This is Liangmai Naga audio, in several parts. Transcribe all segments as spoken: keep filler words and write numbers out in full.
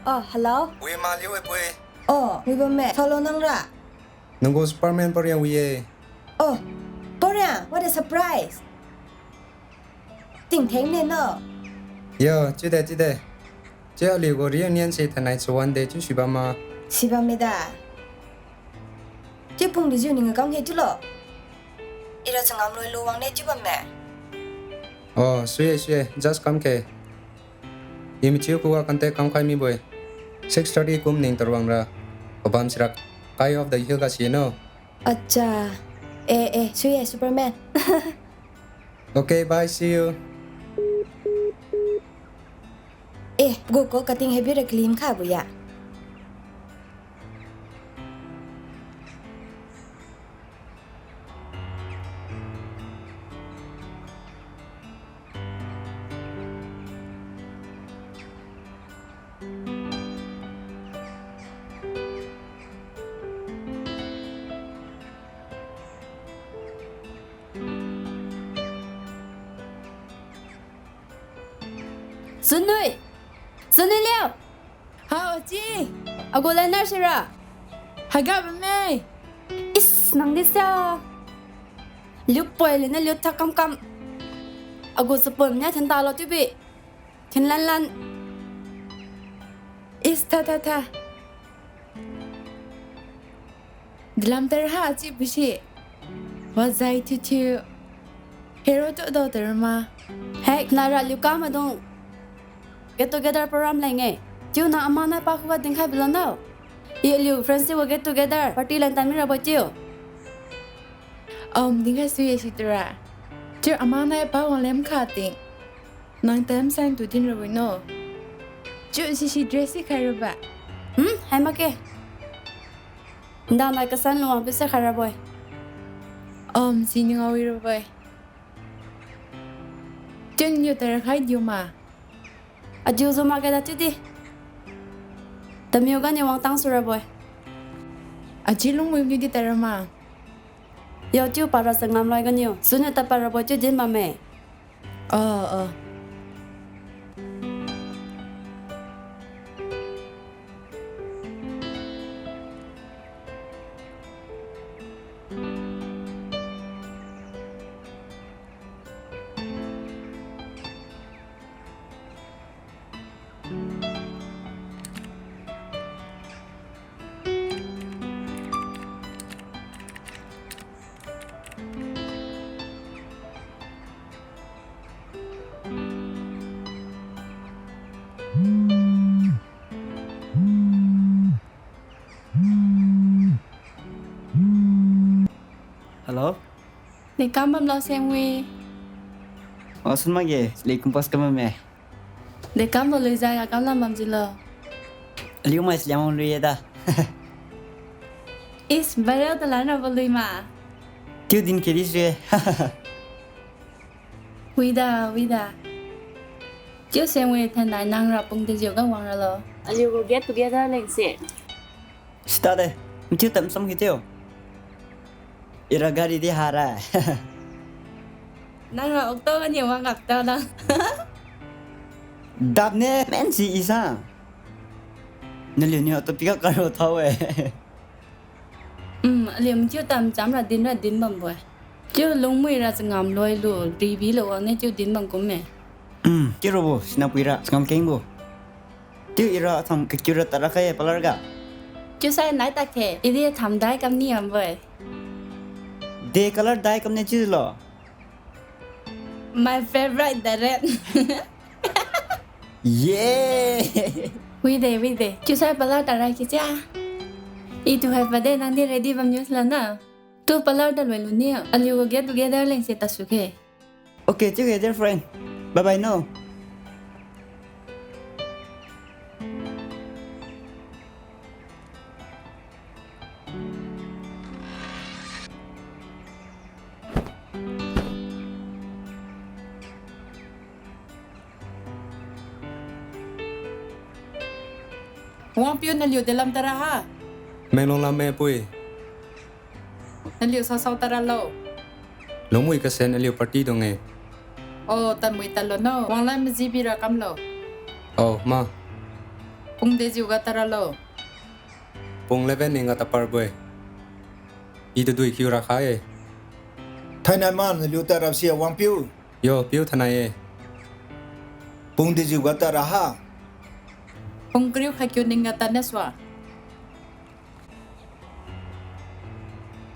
Oh, hello. Wi ma liu e pui. Oh, wi bamme. Solo nangra. Nanggu Superman pariang wi e. Oh, pariang, what a surprise. Tingtheng ne no. Yo, chiude, chiude. Chiu aliu gu reunion se thainai chawan de chiu sibam ma. Sibam me da. Chiu pung dijiu ning kam he chiulo. Ira changam loi lu wang ne chiu bamme. Oh, sui e, sui e, just kam khe. I mathiu khuga contact kamkhai mibo-e. Six thirty kum ning taruang ra. Pabam sira Kai of the Hill ga si no. Acha. Eh, eh, sui e Superman. Okay, bye, see you. Eh, gu ko cutting heavy ra clean kha bu ya. Sunui! Sunui liu! Hao, chi! Agu lenar sira? Haiga bamme! Is, nang di sa! Liu poi lina liu thak kamkam. Agu sapun nia thin talo chiubi. Thin lanlan. Is, tha, tha, tha. Dilam tarha chiu bisi. Wazai thiuthiu. Hero tu do tarma. Hek, nara liu kamaidung. Get together program leng-e. Chiu na amanai pa khuga dinkhai bilo no. I aliu friends chiu get together party leng tan mirabo chiu. Om, dinkhai sui-e situra. Chiu amanai pa wang lem kha ting. Nang tam sang tu din rabo no. Chiu sisi dress si khai raba. Hmm, hai makge. Ndanai kasan luang pisa khai rabo-e. Om, sini ngao wi rabo-e. Chiu niu tara khai diu ma. Adiu zu makge da chiudi. Tamiu ganiu wangtang surabo-e. Achi lungwi niu di tara ma. Yo chiu para sa ngamloi ganiu. Suniu ta parabo chiu din bamme. Oh, oh. Hello? Dekam bamlo Sengwi. Oh, sun makge, sili compose kam bamme. Dekam bo lui jaga kam lam bamjiulo. Aliu mai siliang lui ye da. Is, viral talan rabo lui ma. Chiu din kedi sui-e. Wida, wida. Chiu Sengwi thainai nangra pung dejiu ga wang ralo. Aliu gu get together lengse. Sita de, mathiu tam sam kitiu. Ira gari di hara. Nangra auto ganiu wang gapta la. Dapne mensi isa. Naliuniu auto pick up karo thao-e. Um, aliu mathiu tam chamra dinra din bambo-e. Chiu lungmuira changam loilu, ribi lo wangne chiu din bam kumme. Um, chiu rabo, sinapui ra changam kengbo. Chiu ira tham kakiura tadra khai-e parlour ga. Chiusai nai takhe, idi tham dai kamni bambo-e. De color dai kamne chiulo. My favorite, the red. Yeah! Wide, wide. Chiusai parlour tadra kichia. Itu hai pade nangdi ready bamniu salana. Tu parlour tadloi luniu. Aliu gu get together lengse tadsu khe. Okay, chiu khe, dear friend. Bye bye no. Wangpiu naliu delam tadra ha? Menglong lamme pui. Naliu sasao tadra lo. Lungmui kasen aliu party dung-e. Oh, tadmui tadlo no. Wanglan majibi ra kamlo. Oh, ma. Pung dejiu ga tadra lo. Pung eleven ning ga tadpar bo-e. I tadui kiu ra kha-e. Thainai ma naliu tadrabo si wangpiu. Yo, piu thainai-e. Pung dejiu ga tadra ha. Pung kariu khatkiu ning ga tadne sua.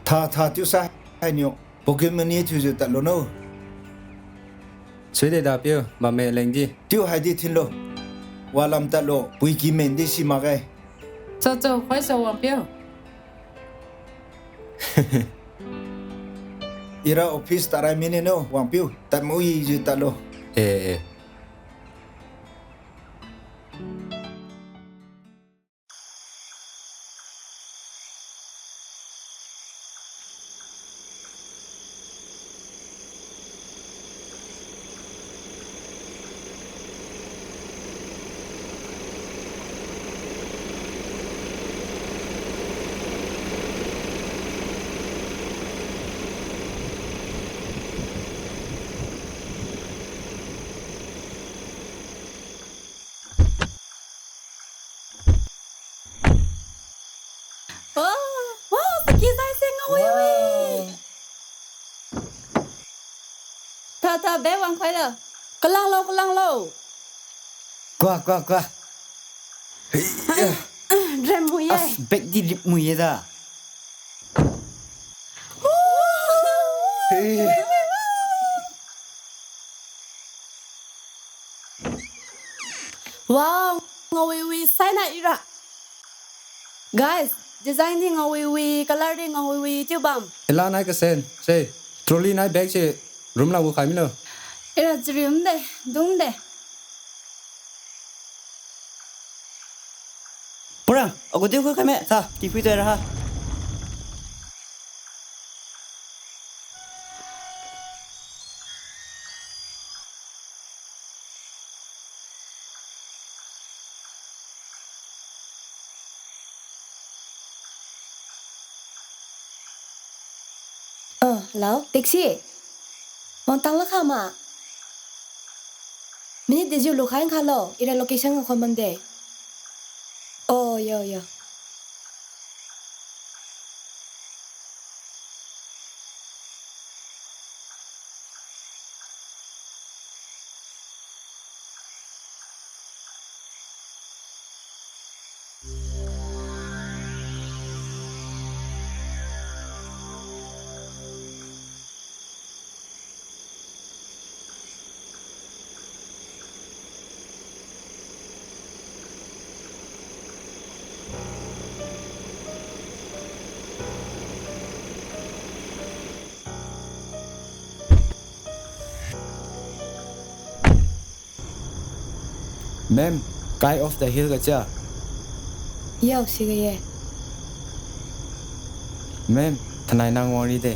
Tha, tha, chiusai hainiu. Pocket money thiujiu tadlo no. Suide da piu, bamme lengdi. Chiu haidi thinlo. Walam tadlo, puiki mendi si makge. Cho, cho, khoi so wangpiu. Ira office tarai mine no, wangpiu. Tadmuijiu tadlo. Eh, eh. Oh, wow, sakisai se ngawi wi. Wow. Tha, tha, bag wang khailo. Kalanglo, kalanglo. Kua, kua, kua. Hei, ah. Rem mui ye. As, bag di rip mui ye da. Hei. Wow, ngawiwi saina ira. Guys, design di ngawiwi, color di ngawiwi, chiu bam. Ila nai kasen, se, trolley nai bag se, room la gu khai milo. Ira charium de, dung de. Purang, agu diu khu kame, sa, kiphui toi ra ha. Oh, hello, taxi. Wangtang lakha ma. Minute dejiu lukhai kha lo, ira location ga khon bamde. Oh, yo, yo. Ma'am, kai off the hill ga chia? Yo, siga ye. Ma'am, thainai nang wangri de.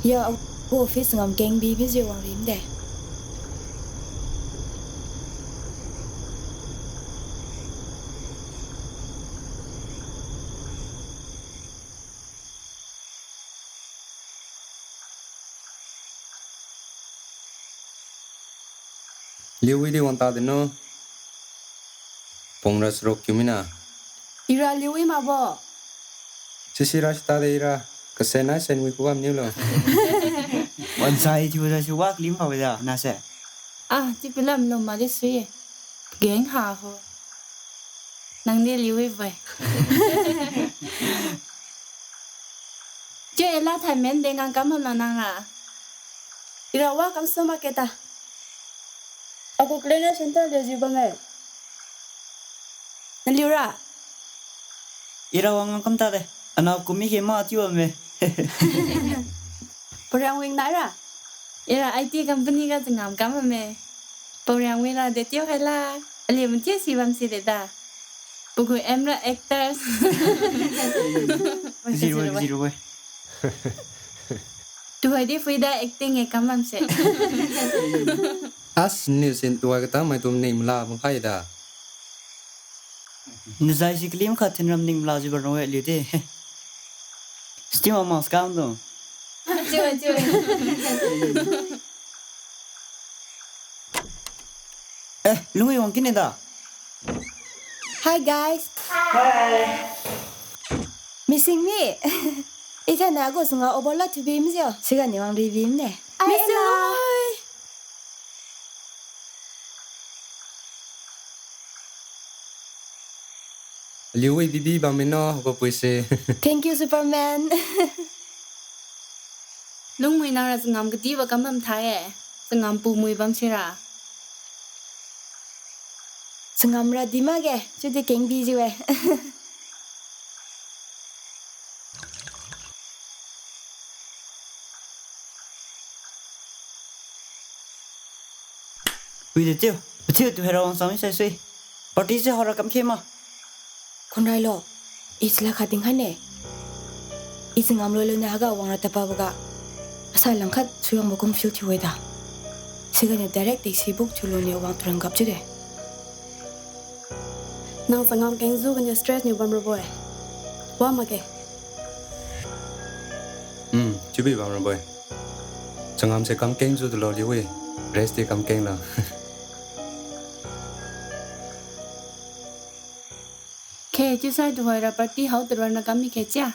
Yo, agu office ngam keng bibijiu wangri de. Liwi di wangta de no. Pung ra saruk kiu mina. Ira liwi makbo. Sisi ra sita de ira. Kasen nai sen wi kubam niu lo. Wansai thiu ra si wa klim kha wida nase. Ah, chiu pilam lo mali sui-e. Geng ha ho. Nang di liwi bai. Chiu ela thai men de ngang kam hamna nang ra. Ira wa kamsu makge ta. Agu cleaner center de jiu bamme. Naliu ra. Ira wa ngam kam ta de. Anao kumi khe ma chiu bamme. Pariang wing nai ra. Ira I T company ga changam kam bamme. Pariang wing ra de tiu khaila. Aliu matiu si bam si de da. Pagu M ra actors. Zero, zero. Tuhoi di phuida acting e kam bamse. As niu sin tuhoi katang mai tum ning mala bang khai da. Nazai si klim khat thinram ning mala jiu barong e liu de. Steam a mas kam do. Chiu, chiu. Eh, lungwi wang kine da. Hi, guys. Hi. Missing me? Ithana gu sanga overload to be msio. Siga ni wang review ne. Ai, missing ela. Oi. Aliu wi bibi bam mino, ko puise. Thank you, Superman. Lungmui nang ra changam kadibo kam bam thai-e. Changam pumui bam sira. Changam ra di makge, chiudi kengbi jiu-e. Wi de chiu, chiu tu hera wang sang sai sui. Party se hora kam khe ma. Khunrai lo, i sila kha ding khaine. I changam loi loi ne haga wang ra tapa boga. Asa langkhat suyang bo kum feel thiu-e da. Siga ne direct te si book thiu lo ne wang turan gap chiu de. Nang changam kengjiu ganiu stress niu bam rabo-e. Wa makge. Hmm, chiubi bam rabo-e. Changam se kam kengjiu tulo liu-e. Rest di kam keng la. Khe, chiusai tuhoira party hao turan ra kam mi khe chia.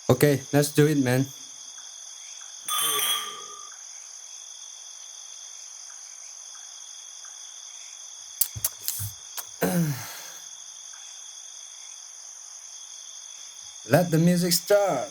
Okay, let's do it, man. Let the music start.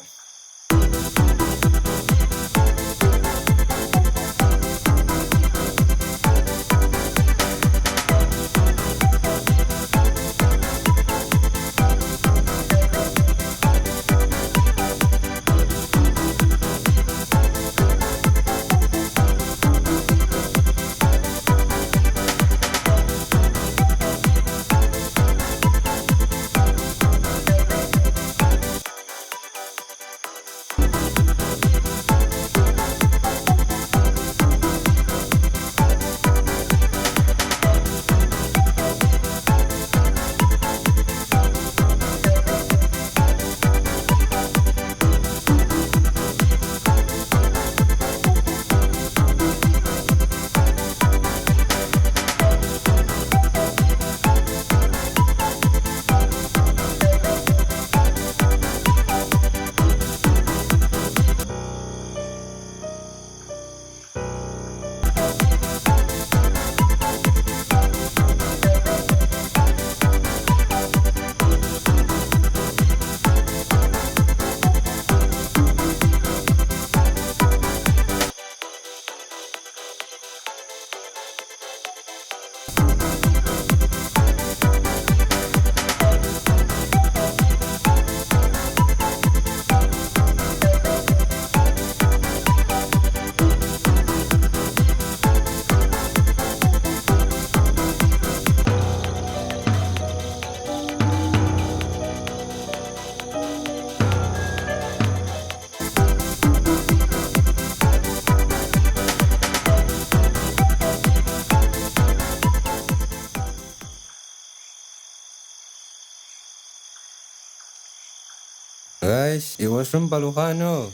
Guys, I washroom palu kha no.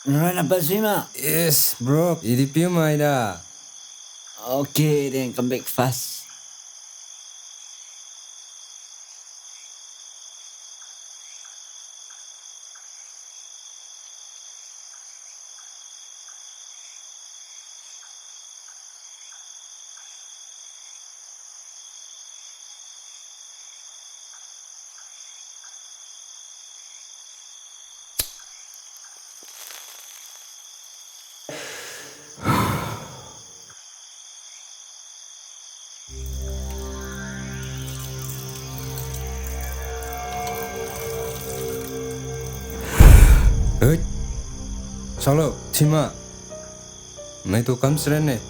Nrana pasui ma? Yes, bro. I di piu mai da. Okay, then come back fast. Hei. Salo, thima. Maitu kam seren ne.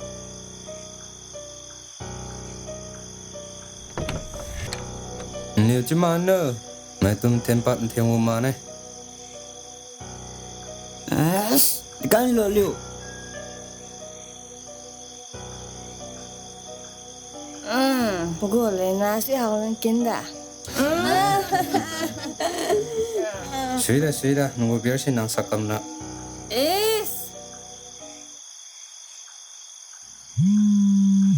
Niu chima no. Maitu thempat theng uma ne. As, kan lo liu. Mm, pagu lena si hao nang kinda. Mm. Suida, suida, nunggu biar si nang sakam na. Is. Hmm.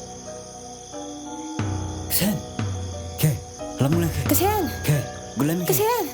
Kaseng. Kaseng.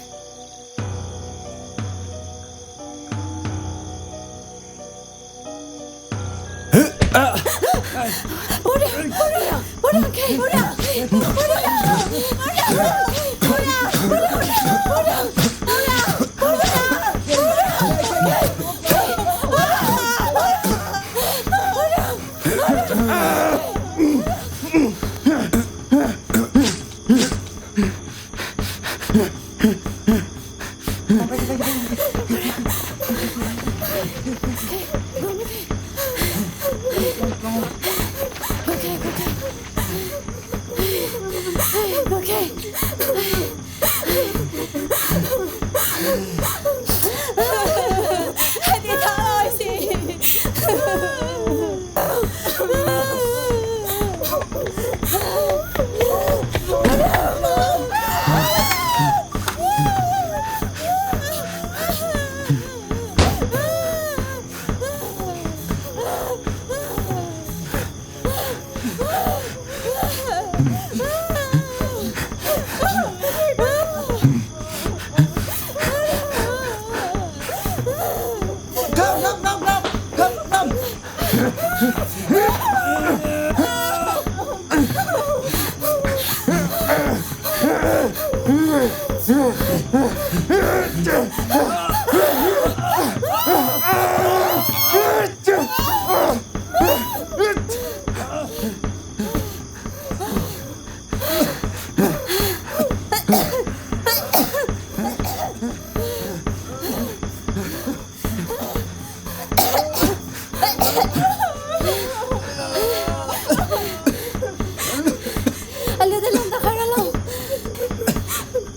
Aliu de lungta khai ralo.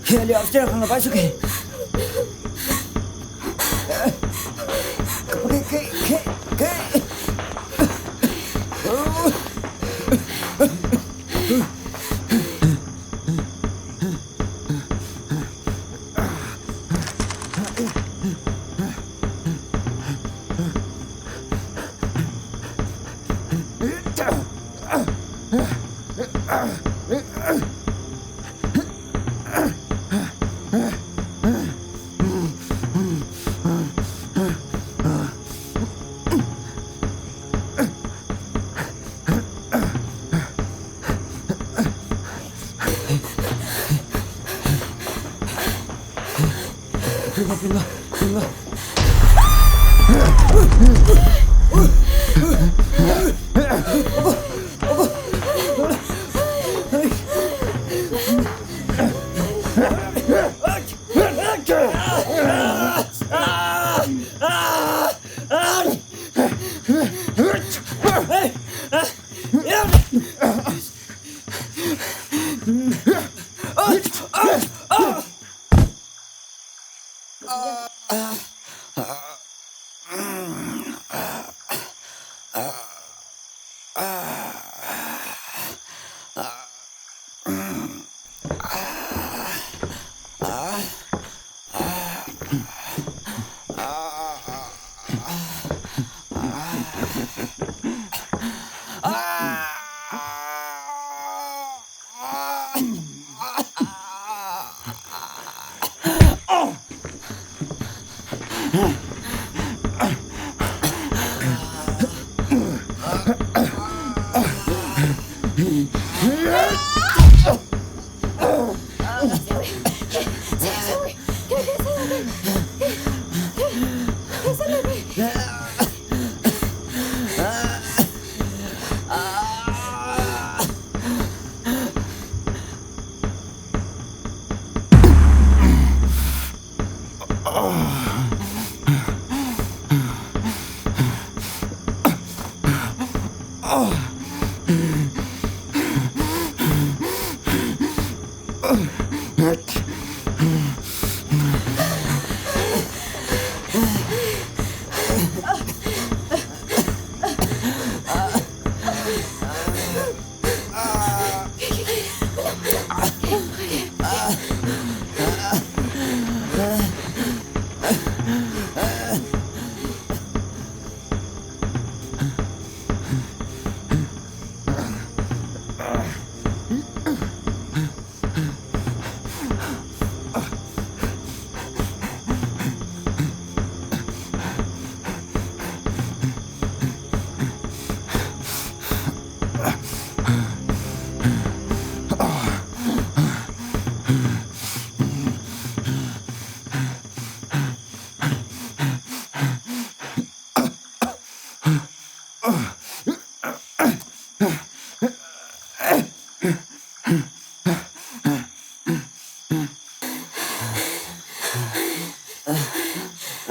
He, aliu upstairs khangna paisu ke. Ke, ke, ke, ke.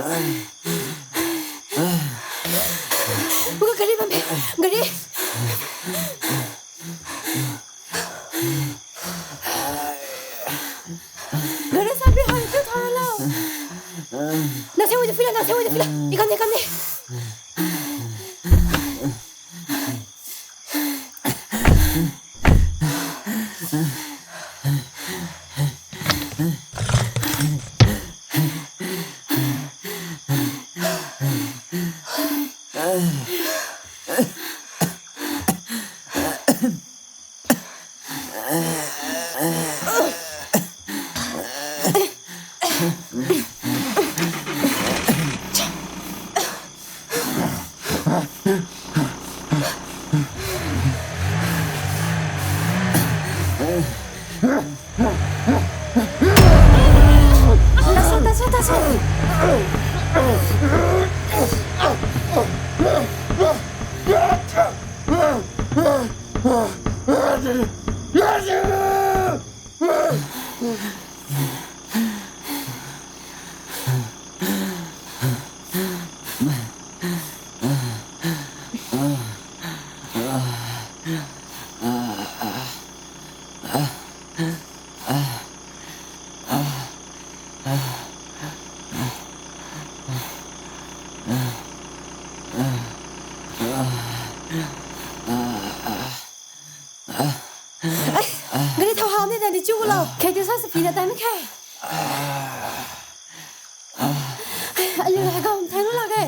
Uga gari bamme, gari. Gari sabi hai tu thara lo. Nang se wadi fila, nang se wadi fila. Ikamne, ikamne. Tasu, tasu, tasu. Ai, gari thao hao ne nadi chiu gulo. Khe tu sa sa phi na tai mi khe. Ai, aliu hai gam thai lu lakge.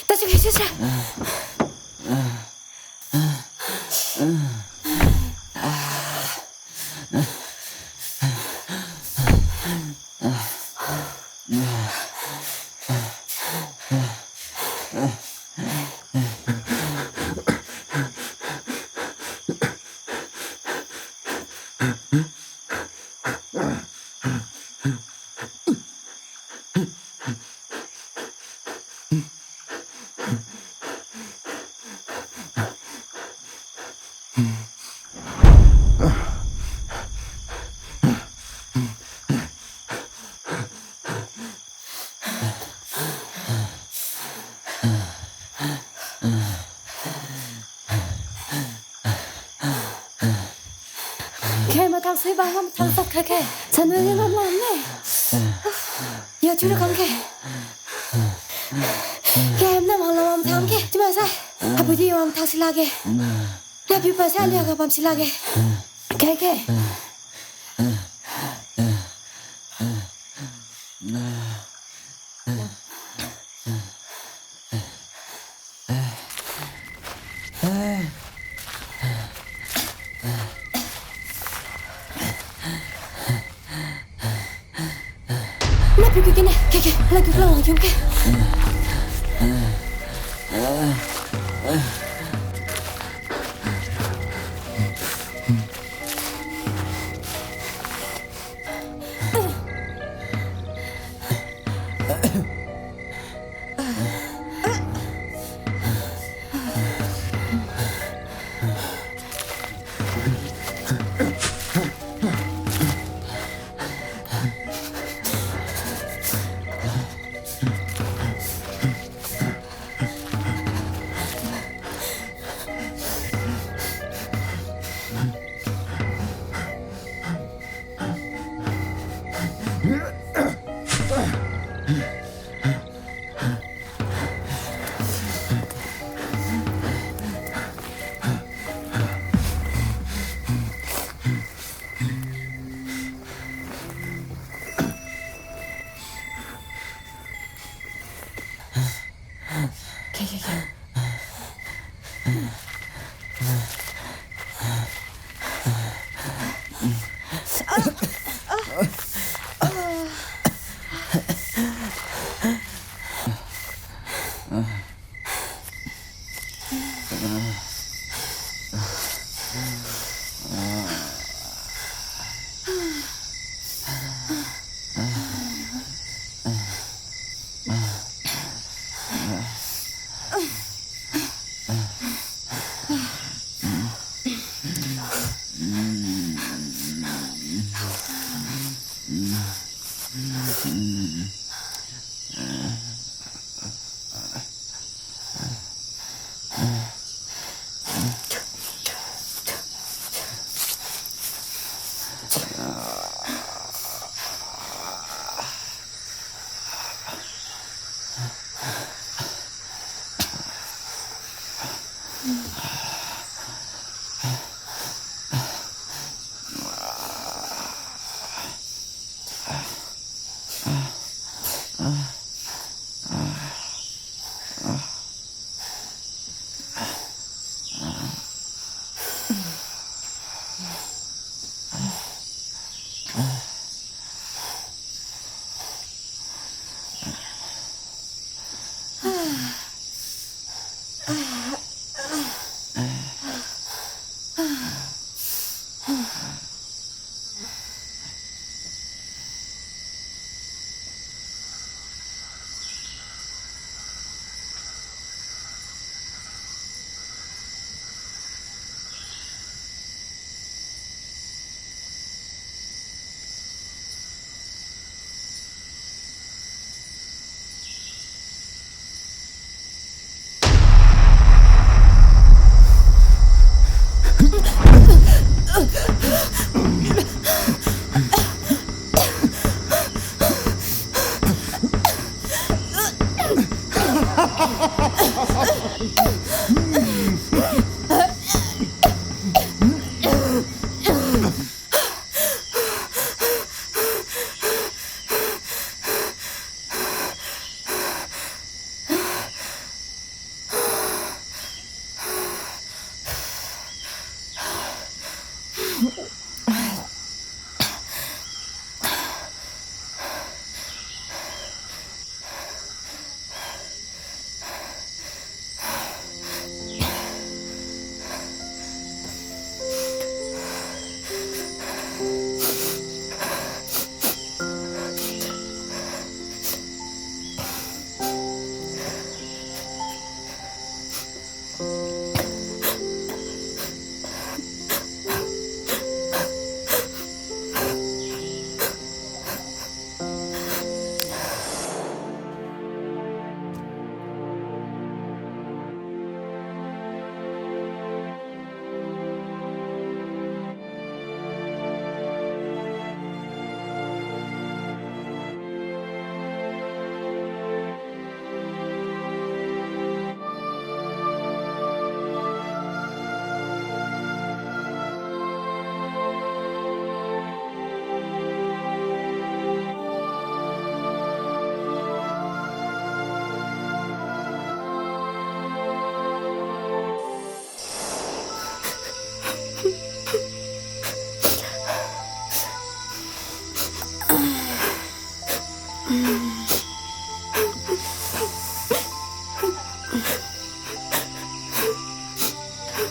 Tasu khe, su sa. Khe mathang sui bang ngam thang sat kha khe. Sanui ni ngam lam ne. Ya chiu ra kam khe. Khe mna mang lam tham khe. Chiu ma sai. Abudi wang thang sila khe. Napiu pa sai aliu ga bam sila khe. Khe khe. Napiu khe kene, khe khe, la kiu kala wang kiu khe.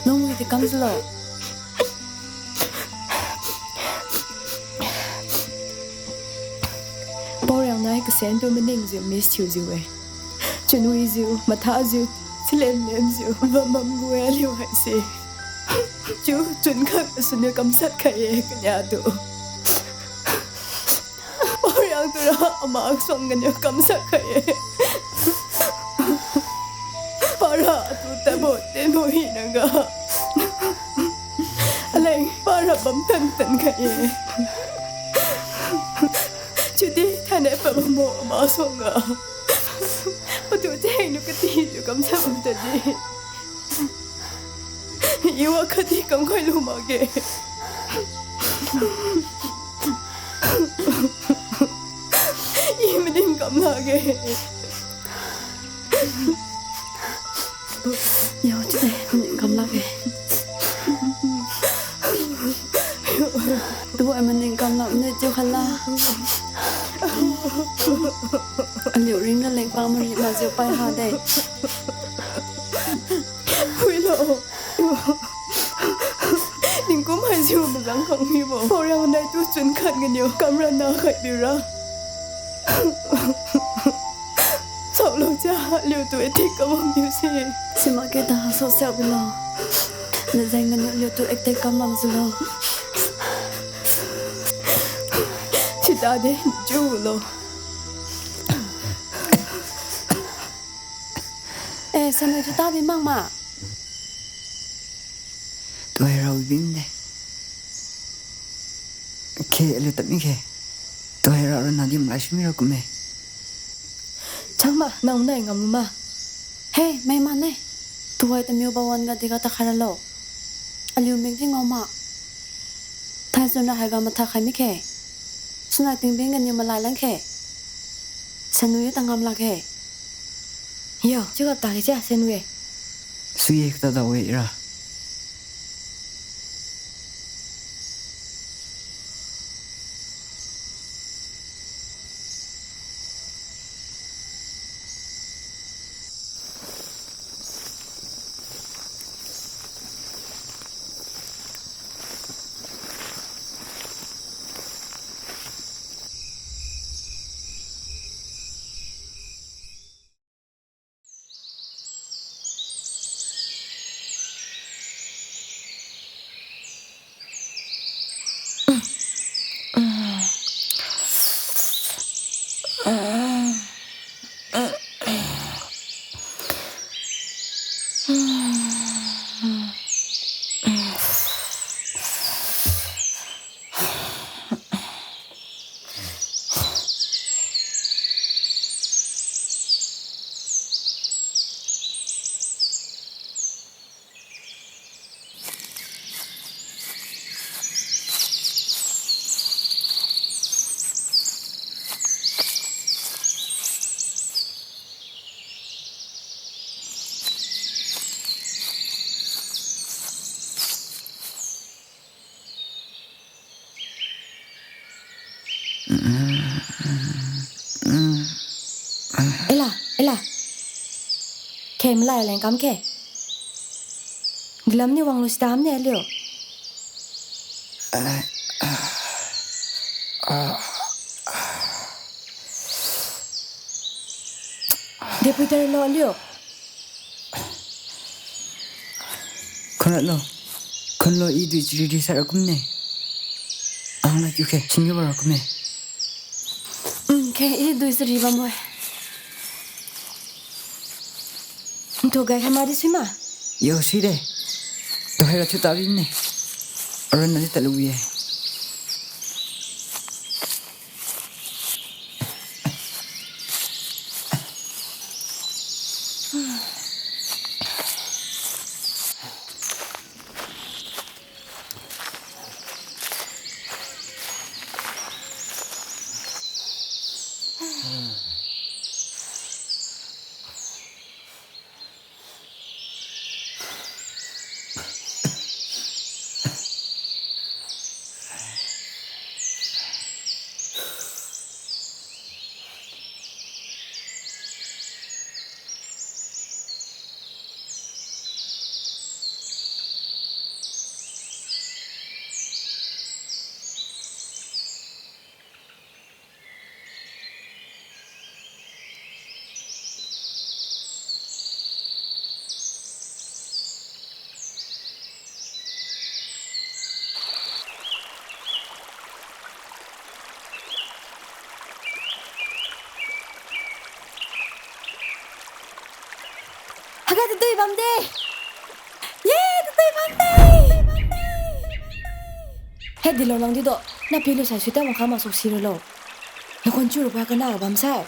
Lungwi di kamjiulo. Paoriang nai kasen tu maningjiu miss thiujiu-e. Chunwijiu, mathajiu, silen lenjiu bambam gu-e aliu haise. Chiu chun khang asuniu kamshat khai-e kania tu. Paoriang tura ama suang ganiu kamshat khai-e. Para atu tabo tenbo hinaga, aleng para bamtan tan khai-e. Chiudi thainai pabambo ama suangga, patu chengniu katijiu kamshat bam tadi, iwa khatdi kamkhailu makge. I maning kam lakge. Yo, chiude maning kam lakge. Tubo-e, maning kam lakne chiu khatla. Aliu ringga lengpa mari makjiu pai hade. Phuilo. Ningkum haijiu mazang khang mibo paoriang nai tu chun khat ganiu kamra na khai biura. Saolo chia, aliutu attack kam wang diuse. Simakge da, saosiak bilo. Najeng ganiu aliutu attack kam bamjiulo. Sitade chiulo. Eh, sanui tu tabi makma. Tuhoi rao bimde. Khe aliu tadmi khe. Tuhoi rao ronna di malai sumira kumme. Changma, nang nai ngamlu ma. He, maimane. Tuhoi tamiu pawan ga diga takhai ralo. Aliu mikdi ngaoma. Thaichun ra haiga matha khai mi khe. Sunai Tingbin ganiu malai lan khe. Sanu ye tangam lakge. Yo, chiu gap ta ge chia, Sanu ye. Sui ye kata da we ira. Ela, ela. Khe, malai leng kam khe. Dilam niu wanglu sitam ne aliu. Depui tadlo aliu. Khunlo, khunlo, i dui chari ri sara kumne. Ang la kiu khe, singga bara kumme. Mm, khe, i dui chari bam-e. Nthuga khe madi suima? Yo, suide. Tuhoira thiu tabine. Aronna di tadlu ye. Haga tatui bamde. Ye, tatui bamde. He dilo nang dido. Napilu sai suita wangkha maksuk siralo. Nakon chiu rupa kana bamsai.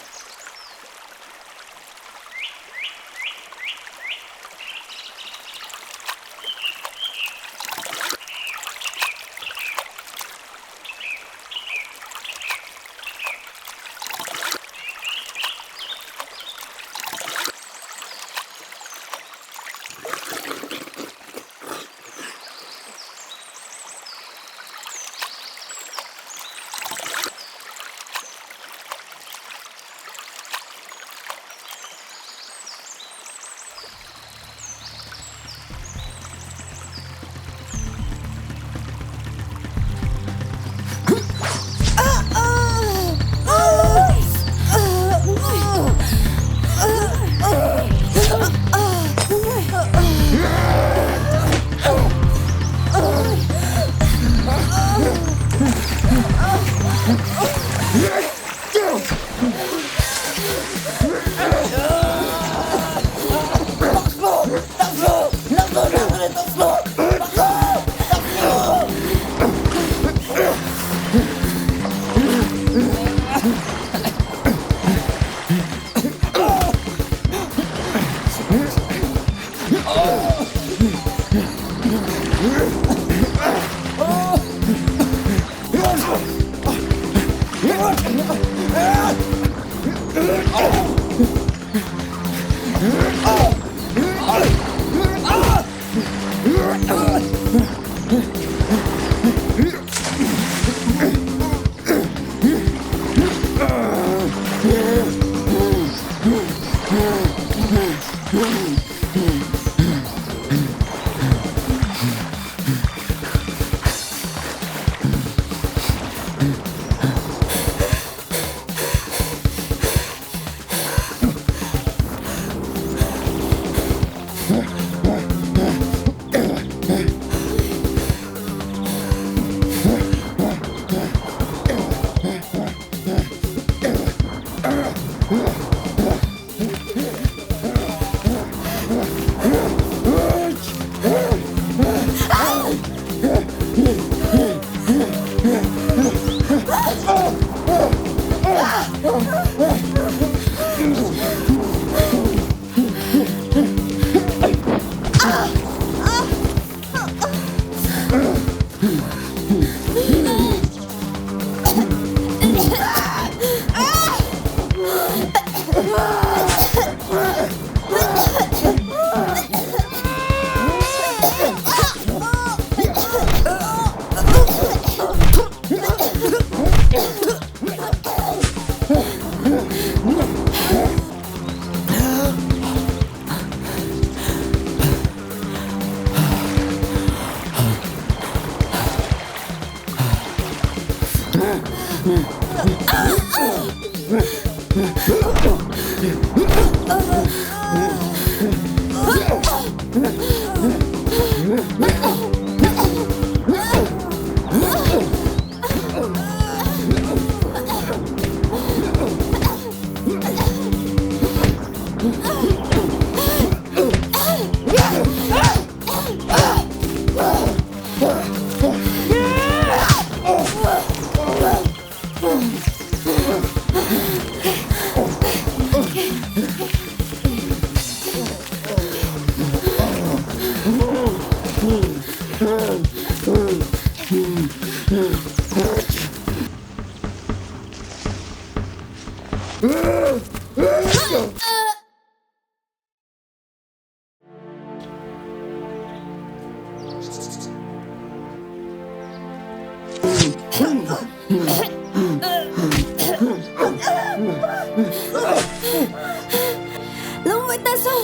Lungmai tasu,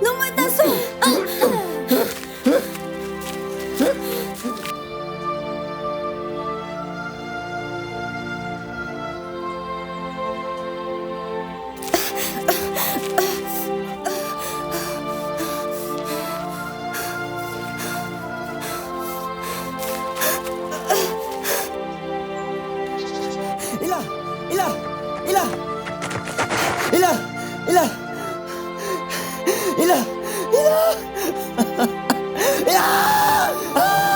lungmai tasu. Ila, ila, ila. Ila, ila. Ila, ila. Ila. Ah!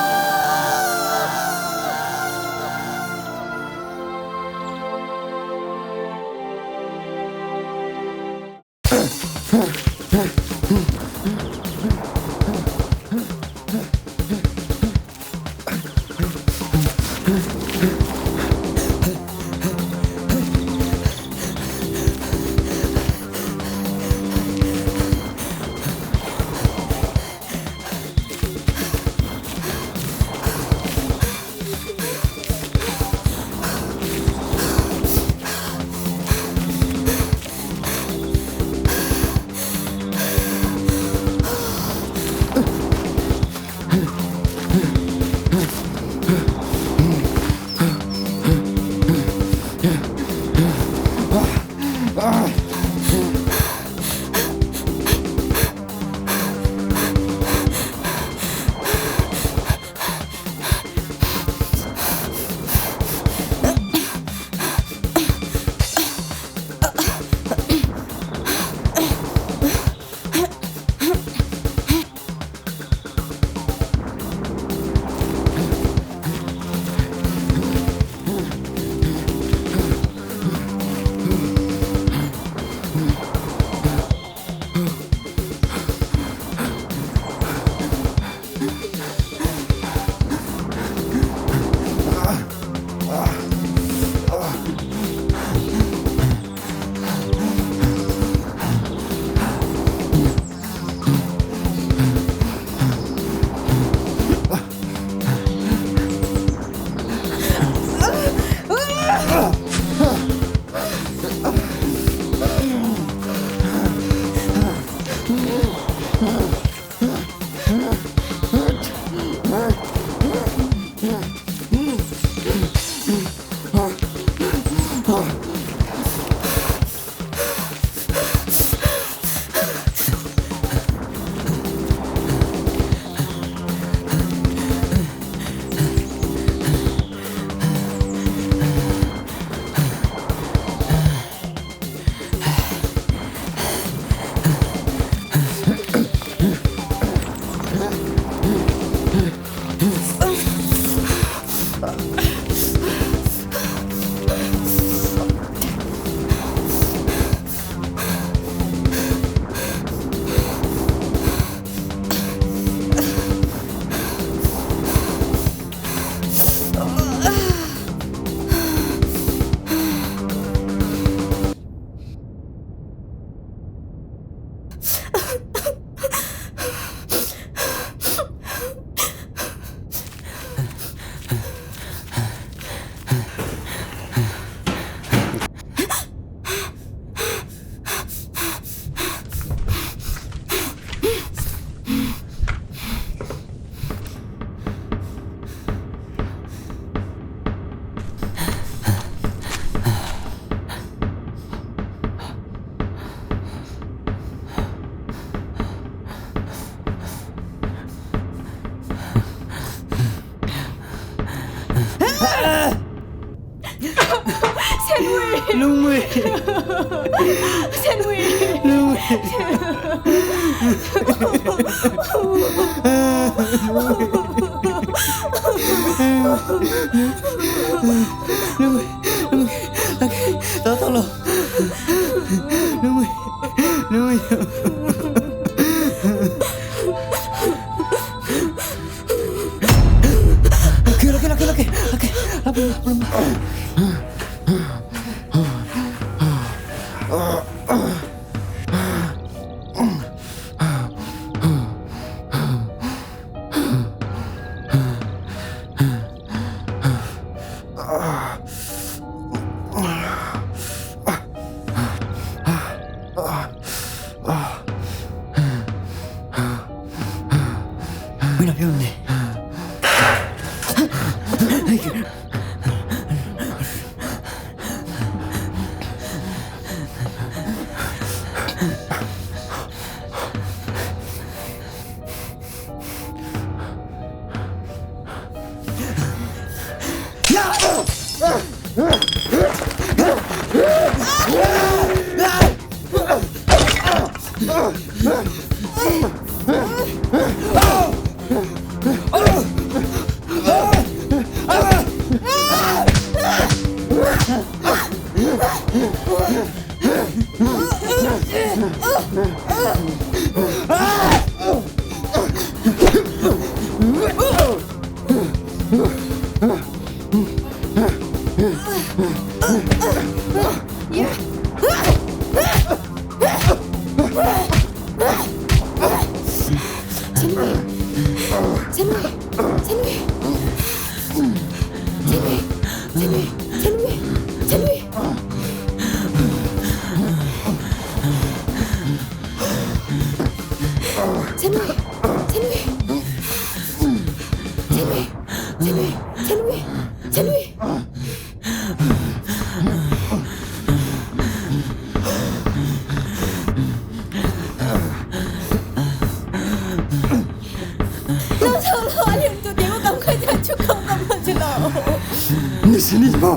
Senwi. Lungwi, lungwi, lungwi. Tao, tao lo. Lungwi, lungwi. Okay, okay, okay, okay. Okay. Apa, apa, apa? Wina piu ne. Nang saolo, aliu tu degu kamkhai jiu kam kam jiu lo. Nisinibo.